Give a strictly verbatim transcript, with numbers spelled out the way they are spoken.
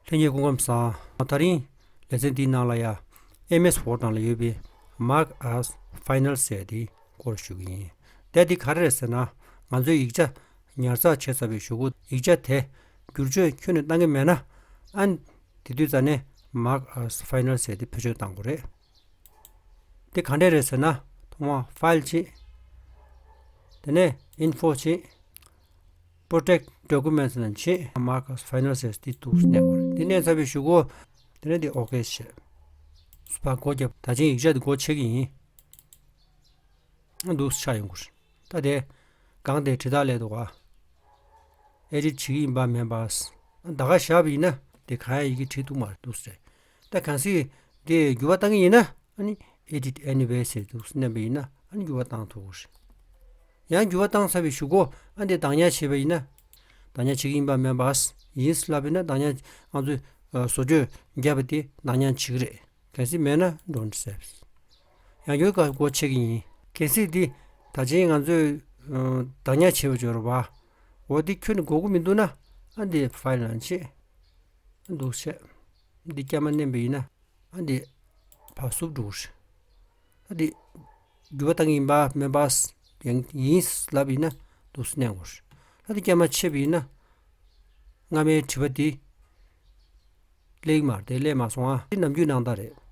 ལྷན་རྒྱས་སྐུ་ཁམས་བཟང་། དེ་རིང་ལེ་ཚན་འདིའི་ནང་ལ་ཡ་ཨེམ་ཨེས་ཝརཌ་ནང་ལ་ཡོད་པའི་Mark as Final ཟེར་དེའི་སྐོར་ཞུ་གི་ཡིན། དེ་འདི་ག་རེ་རེད་ཟེར་ན། ང་ཚོས་ཡིག་ཆ་ཉར་ཚགས་བྱས་ཚར་བའི་གཞུག་གུ་ཡིག་ཆ་དེ་བསྒྱུར་བཅོས་ཁྱོན་ནས་བཏང་གི་མེད་ན། ཨ་ནི་དེ་དུས་ཙ་ནས་Mark as Final ཟེར་དེ་བེད་སྤྱོད་བཏང་དགོས་རེད། དེ་ག་འདྲས་རེད་ཟེར་ན། ཐོག་མར་File གཅིག་དེ་ནས་Info གཅིག Protect Documents ནང་གཅིག Mark as Final ཟེར་དེ་འདུག་གནོན་དགོས་རེད། དེ་གནོན་ཚར་བའི་གཞུག་གུ་དེ་ནས་དེ་ཨོ་ཀེ་བྱས། ཕར་སྒོ་བརྒྱབ། ད་ཅིང་ཡིག་ཆ་དེ་སྒོ་ཕྱེ་གི་ཡིན། འདུག་ཆགས་ཡོང་གི་རེད། ད་དེ་གང་དེ་བྲིས་རྟགས་སླེབས་འདུག་ག Edit བྱེད་ཀྱི་ཡིན་པ་མིན་པ། ད་ག་བཞག་པ་ཡིན་ན་དེ་གང་ཡང་ཡི་གེ་བྲིས་འདུག་མ་འདུག་ཟེར། ད་གལ་སྲིད་དེ་འགྱུར་བ་བཏང་གི་ཡིན་ན། ཨ་ནི་Edit Anywhere ཟེར་འདུག་མནན་པ་ཡིན་ན། ཨ་ནི་འགྱུར་བ་བཏང་ཐུབ་ཀྱི་རེད། ཡང་འགྱུར་བ་བཏང་ཚར་བའི་གཞུག་གུ་ཨ་འདི་བདག་ཉར་བྱས་པ་ཡིན་ན། བདག་ཉར་བྱེད་ཀྱི་ཡིན་པ་མིན་པ། ཡིན་ལབ་ཡིན་ན་བདག་ཉར་ང་ཚོས་ཨ་བཟོ་བཅོས་བརྒྱབ་པ་དེ་བདག་ཉར་བྱེད་ཀྱི་རེད། གལ་སྲིད་མེད་ན་Don't Save། ཡང་སྒོ་ཕྱེ་གི་ཡིན། གལ་སྲིད་འདི་ད་ཅིང་ང་ཚོས་ཨ་བདག་ཉར་བྱས་པ་འབྱོར་བ། འོ་འདི་ཁྱོན་ནས་དགོས་ཀྱི་མི་འདུག་ན། ཨ་འདི་File ནང་ཕྱེ། འདུག་བྱས། འདི་བསྐྱར་མ་མནན་པ་ཡིན་ན། ཨ་འདི་ཕར་བསུབ་འགྲོ་གི་རེད། ཨ་འདི་འགྱུར་བ་བཏང་གི་ཡིན་པ་མིན་པ། ཡང་ཡིན་ལབ་ཡིན་ན་འདུག་མནན་དགོས་རེད། ཨ་འདི་བསྐྱར་མ་ཕྱེ་བ་ཡིན་ན། སྔ་མའི་བྲིས་པ་འདི་སླེབས་མ་རེད། དེ་སླེབས་མ་སོང་ཨ། འདི་ནམ་རྒྱུན་ནང་ལྟར་རེད།